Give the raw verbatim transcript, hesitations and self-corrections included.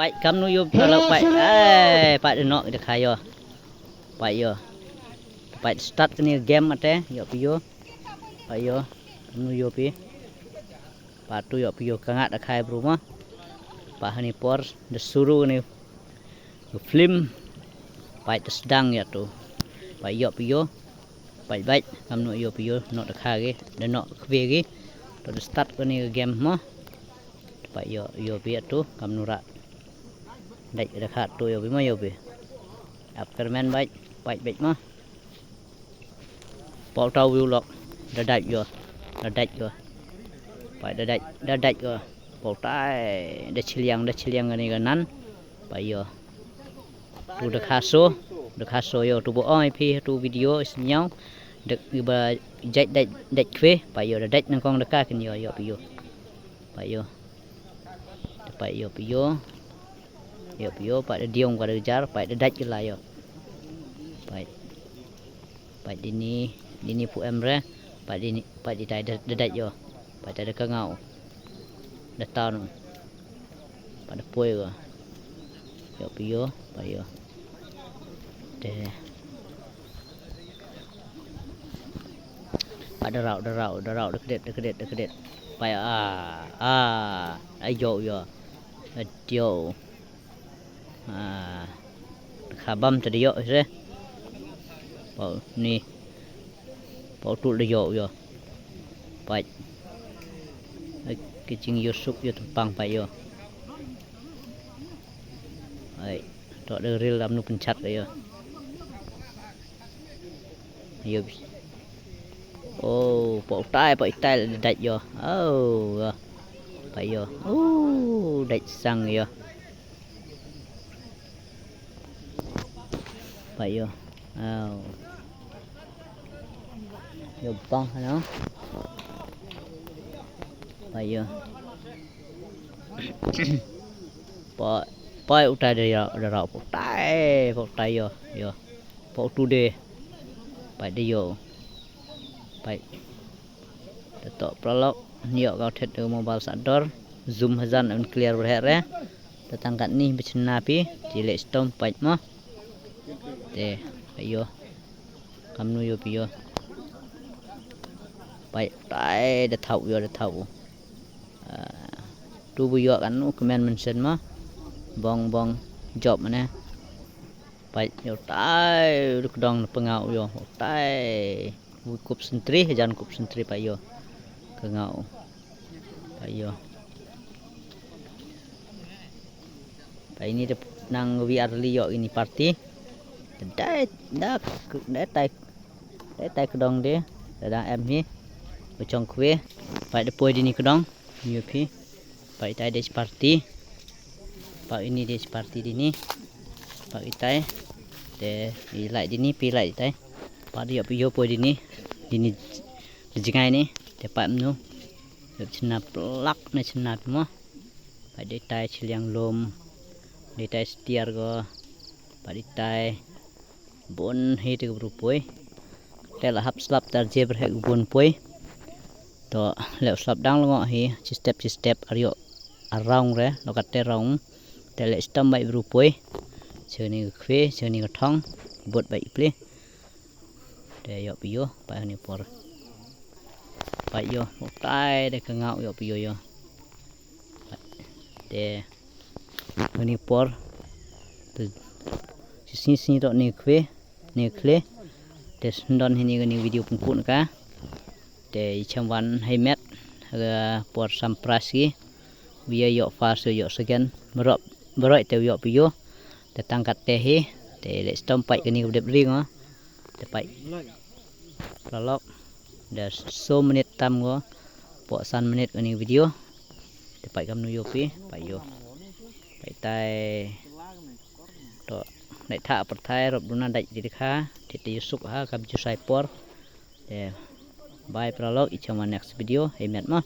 Pait kamnu yoo phi paralok pait. Ai, pait da noh da kha yoo. Pait yoo. Pait start kani game ate, yoo phi yoo. Pait yoo. Kamnu yoo phi. Pait tu yoo phi yoo, ka nga da kha bru ma. Pait hani por da suru ni film. Pait da sdang ya tu. Pait yoo phi yoo. Pait, pait, kamnu yoo phi yoo, noh da kha ki, da noh khwe ki. To da start kani game mo. Pait yoo, yoo phi ya tu, kamnu rah. Dait da kha tu yoo phi mo yoo phi. Ap kyrmen bait, pait bait mo. Pait tau yoo lok, da dait yoo, da dait yoo. Pait da dait, da dait yoo. Pait tai, da chiliang, da chiliang kani ka nan. Pait yoo. Tu da kha so, da kha so yoo, tu bo ong phi tu video sñiaw. Da ba jait dait, dait khwe, pait yoo, da dait nangkong da kha kin yoo, yoo phi yoo. Pait yoo. Te pait yoo phi yoo. Yoo phi yoo, pait da diong ka da jar, pait da dait ki la yoo. Pait. Pait dini, dini pu em re. Pait dini, pait di tai da, da dait yoo. Pait tai da ka ngau. Da taw nu. Pait da poi ko. Yoo phi yoo, pait yoo. Te. Pait da rau, da rau, da rau, da kdet, da kdet, da kdet. Pait a, a, a yoo yoo. A yoo. Ah, kha bam te da yoo re. Pait ni. Pait tu da yoo yoo. Pait. Ai, ki jing yoo suk yoo tympang pait yoo. Ai, to da ril ram nu pynchat ka yoo. Yoo. Oh, pait tai, pait tai da dait yoo. Oh, yoo. Pait yoo. Oh, dait sang yoo. Pait yoo. Oh. Yoo bang hano. Pait yoo. Pait, pait u tai da yoo, da rau pait tai, pait tai yoo, yoo. Pait tu de. Pait da yoo. Pait. Te to paralok, ni yoo ka u thied da mobile sa dor. Zoom hajan un clear wa heh re. Te tang katni bachna phi, te leh stom pait mo. Te, pait yoo. Kamnu yoo phi yoo. Pait, tai, da thaw yoo, da thaw. Ah, tu bu yoo kamnu kmen mention mo. Bong, bong, job mane. Pait yoo tai, da kdong da pyngaw yoo, tai. Wi kup sentri, jan kup sentri pait yoo. Ka ngau. Pait yoo. Pait ini da nang wi ar li yoo ini party. Da, da, da tai, da tai kdong de. Da dang em hi. Wa chong khwe. Pait da poi dini kdong. Yoo phi. Pait tai de chi party. Pait ini de chi party dini. Pait itai. Te i lai dini, phi lai itai. Pait yoo phi yoo poi dini. Dini, di jngai ni. Te pait mnu. Yoo chna plak ne chna phi mo. Pait de tai chiliang lum. De tai stiar ko. Pait de tai. Bun hi te ka bru poi. Te la hap slap tar je ber he ka bun poi. To leh slap dang lo hi, chi step chi step ar yoo ar round re, lo kate round. Te leh stom bait bru poi. Chini ka khwe, chini ka thong, bot bait i pli. Te yoo phi yoo, pait hani por. Pait yoo, pait tai, te ka ngau yoo phi yoo yoo. Te hani por. Te sini sini to ni khwe. Ni khle. Te sndon hini kani video pynpun ka. Te i cham wan hei met. Ha por sampras ki. Wi yoo first yoo second. Barok, barok te yoo phi yoo. Te tang kate hi. Te leh stom pait kani ka dep ring o. Te pait. Paralok. Da so minit tam ko. Poi san minit kani video. Te pait kamnu yoo phi. Pait yoo. Pait tai. To, dait tha pyrthai, rop duna dait di kha, te te yoo suk ha, kam ju sai por. Te, bye paralok, i cham wan next video, hei met mo.